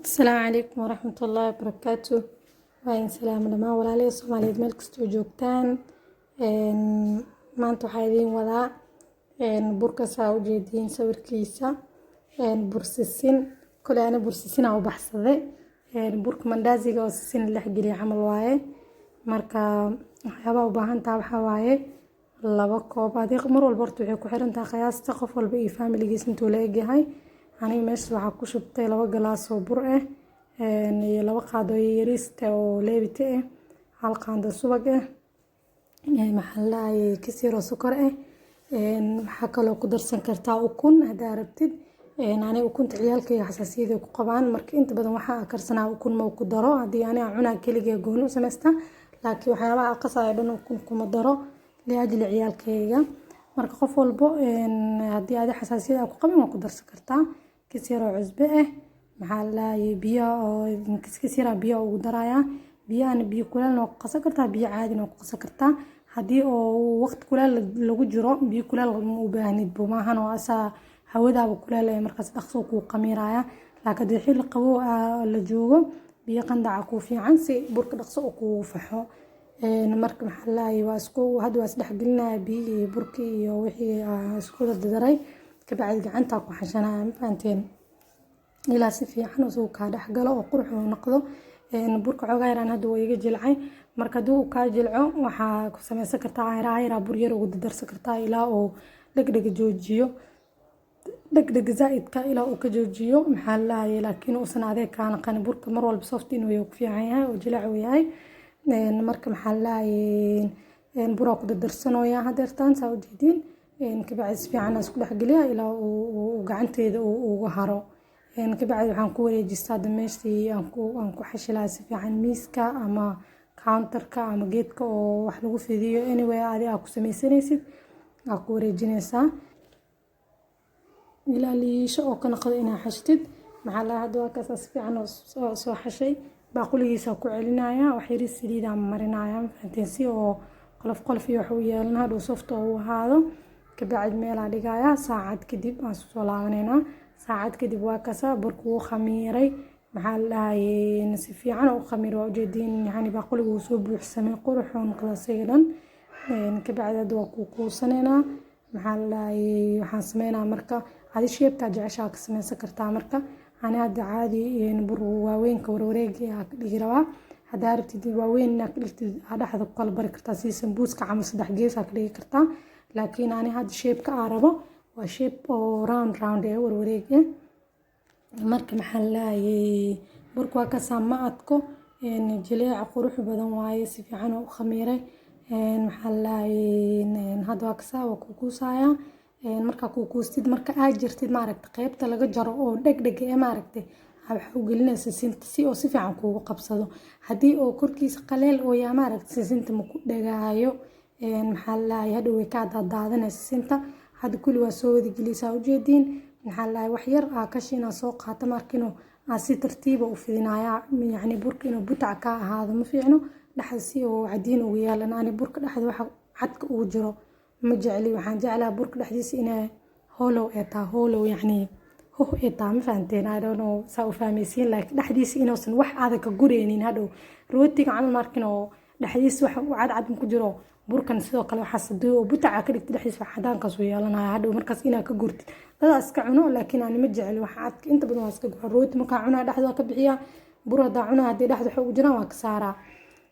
Asalaamu calaykum waraxmatullaahi wabarakaatu. Waa idin salaamo dhammaan walaalaha Soomaaliyeed meel kastoo joogtaan. Maanta waxaa idiin wadaa burka saa u jeediin sawirkiisa, bur sisin. Koley ani bur sisin aa u baxsaday. Burka mandaaziga oo sisin la dhex geliye camal waaye. Marka waxyaabaha u baahan tahay waxaa waaye 2 koob. Adiga mar walba horta waxay ku xiran tahay qiyaasta qof walba iyo familigiisa intuu la egyahay. Aniga meesha waxaa ku shubtay 2 galaas oo bur ah iyo 2 qaado oo yariista oo leebita ah, 1 qaando subag ah, maxaa la dhahayay, kis yar oo sokor ah. Waxaa kaloo ku darsan kartaa ukun haddaa rabtid. Aniga ukunta ciyaalkayga xasaasiyad ay ku qabaan, marka inta badan waxaa karsanaa ukun ma ku daro. Haddii aniga cunaa keligay gooni u samaystaa, laakiin waxyaabaha aan qasayo dhan ukun kuma daro liajli ciyaalkayga. Marka qof walbo haddii adi xasaasiyad aa ku qabin, waa ku darsan kartaa. Kis yar oo cusbo ah, maxaa la dhahayay, biyo oo kis yar biyo ugu darayaa. Biyahana biyo kuleelna waa ku qasan kartaa, biyo caadina waa ku qasan kartaa. Haddii oo waqti kuleel lagu jiro, biyo kuleel ma u baahnid maahan oo asaa hawadaaba kuleel ee markaas dhaqso kuu qamiiraya. Laakiin haddii xilli qabow la joogo, biyo qandaca kuu fiican si burka dhaqso uu kugu faxo. Marka maxaa la dhahayay, waa isku hadda waa isdhex gelinaya biyihii iyo burkii iyo wixii aan isku dardaray. Kabacdi gacanta ku xashanaya, ma fahanteen, ilaa si fiican uu kaa dhex galo oo qurux uu noqdo. Burka xoogaa yaraan hadda waa iga jilcay. Marka haddii uu kaa jilco, waxaa ku sameysan kartaa ayra ayra bur yar ugu darsan kartaa ilaa uu dhegdhega joojiyo, dhegdhega zaaidka ilaa uu ka joojiyo, maxaa la dhahayay, laakiin uusan adeeg kaa naqanin. Burka mar walba soft inuu yahay ku fiican yahay oo jilac uu yahay. Marka maxaa la dhahayay, buraa ku dardarsanooyaa hadeertaan saa ujeediin. Kabacdi si fiican isku dhex geliya ilaa uu gacanteeda uga haro. Kabacdi waxaan ku wareejistaa hadda meeshii aan ku xashi lahaa si fiican, miiska ama counterka ama geedka oo wax lagu fidiyo. Anyway, adi aa ku sameysanaysid aa ku wareejinaysaa ilaa liisho oo ka noqdo inaa xashtid. Maxaa la hadda waa kaas, si fiican oo soo xashay. Baaquligiisa ku celinaya, wax yariis saliidaan marinaya, ma fahanteen, si oo qolof qolof iyo wax u yeelan, hadhow soft oo u ahaado. Kabacdi meelaa dhigaya, saacad kadib aan soo laabaneynaa. Saacad kadib waa kasa, burku wuu khamiiray, maxaa la dhahayay, si fiican oo u khamiiray, waa ujeediin. Yani baaquliga wuu soo buuxsamay, qurux oo noqda isaga dhan. Kabacdi hadda waa ku kuusaneynaa. Maxaa la dhahayay, waxaan sameynaa marka adi shapekaa jeceshaa ka sameysan kartaa. Marka ani hadda caadi bur waaweynka warwareegi aa ka dhigi rabaa. Haddaa rabtid waaweyn inaad ka dhigtid, aa dhexda ku kala bari kartaa si sambuuska camal, saddex gees aa ka dhigi kartaa. Laakiin ani hadda shapeka aa rabo waa shape oo round round ee warwareeg eh. Marka maxaa la dhahayay, burka waa kasaa, ma adko, jileeca qurux badan waaye, si fiican oo u khamiiray. Maxaa la dhahayay, hadda waa kasaa, waa kukuusayaa. Markaa kukuustid, marka aad jirtid, maaragta, qaybta laga jaro oo dhegdhega ee, maaragtay, waxaa u gelinaysa sisinta si oo si fiican kuugu qabsado. Haddii oo korkiisa qaleel oo yaa, maaragta, sisinta ma ku dhagaayo. Maxaa la dhahayay, hadhow way kaa daadaadanaysa sisinta. Hadda kulli waa soo wada geliysaa, ujeediin. Maxaa la dhahayay, wax yar aa kashi inaa soo qaato markino aa si tartiiba u fidinayaa. Yacni burka inuu butac ka ahaado ma fiicno, dhexda si oo cadiin ugu yeelan. Ani burka dhexda waxa cadka ugu jiro ma jecli. Waxaan jeclaha burka dhexdiisa inay hollow ee taa, hollow yacni hoh ee taa, ma fahanteen? I don't know saa u fahmaysiin, laakiin dhexdiisa inuusan wax adag ka gureynin. Hadhow rootiga camal markin oo dhexdiisa wax cadcad ku jiro, burkan sidoo kale waxaas hadii oo butaca ka dhigtid, dhexdiisa wax cadaankaas uu yeelanaya. Hadhow markaas inaad ka gurtid, dadaa iska cuno, laakiin ani ma jecli wax cadka. Inta badan waa iska gura. Rooti markaa cunaa, dhexda waa ka bixiyaa. Bur hadaa cunaa, haddii dhexda wax ugu jiraan, waa ka saaraa.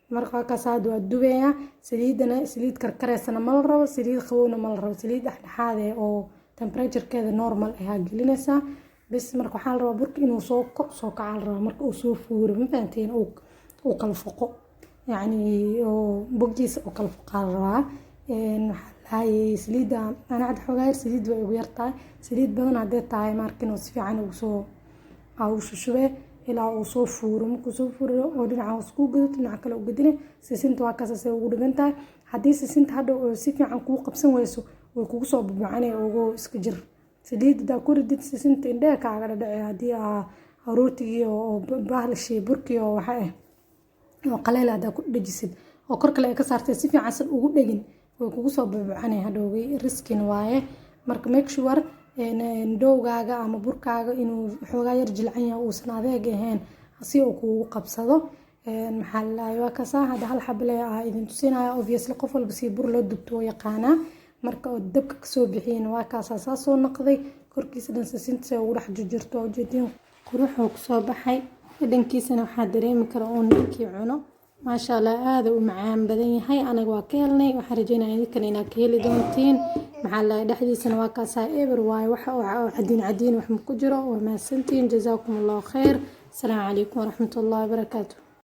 Marka waa kaas, hadda waa dubayaa. Saliidana saliid karkareysana ma la rabo, saliid qabowna ma la rabo, saliid dhexdhexaad eh oo temperaturekeeda normal ah gelinaysaa bes. Marka waxaa la rabaa burka inuu soo kor soo kacaa la rabaa, marka uu soo fuuro, ma fahanteen, uu kala foqo, yacni oo boggiisa uu kala foqaa la rabaa. Waxaa lahayay saliidda ana hadda xoogaa yar saliid way ugu yartahay. Saliid badan haddee tahay, markin oo si fiican ugu soo aa u shushubee ilaa uu soo fuuro. Markuu soo fuuro oo dhinaca hoos kuu gaduto, dhinaca kale u gadine. Sisinta waa kaas, ugu dhigan tahay. Haddii sisinta hadhow oo si fiican kuu qabsan weyso, way kugu soo bubucanay. Ugu iska jir saliid hadaa ku ridid sisinta, indheha kaaga dhadhace. Haddii aa rootigii oo bahalshii burkii oo waxa ah oo qaleel hadaa ku dhajisid oo kor kale ay ka saartay, si fiican san ugu dhegin, way kugu soo bubucanay hadhowgii, riskin waaye. Marka make sure Dough-gaaga ama burkaaga inuu xoogaa yar jilcan yahay, uusan adeeg ahayn, si uu kuugu qabsado. Maxaa la, waa kasaa. Hadda hal xabo le ah idin tusinaya. Obviously qof walba si bur loo dubto wuu yaqaanaa. Marka oo dabka kasoo bixiyeen, waa kaasaa saasoo noqday. Korkiisa dhan sisinta ugu dhex jirjirto, waa ujeediin, quruxuu kusoo baxay. Dhadhankiisana waxaa dareemi kara uun ninkii cuno. Maasha Allah, aada u macaan badan yahay. Anaga waa ka helnay, waxaan rajeynaya idinkana inaad ka heli doontiin. Maxaa la, dhexdiisana waa kaasaa, eber waaye, waxa oo cadiin cadiin wax ma ku jiro. Waa mahadsantihiin, jazaakum Allahu khayr. Asalaamu calaykum waraxmatullahi wabarakaatu.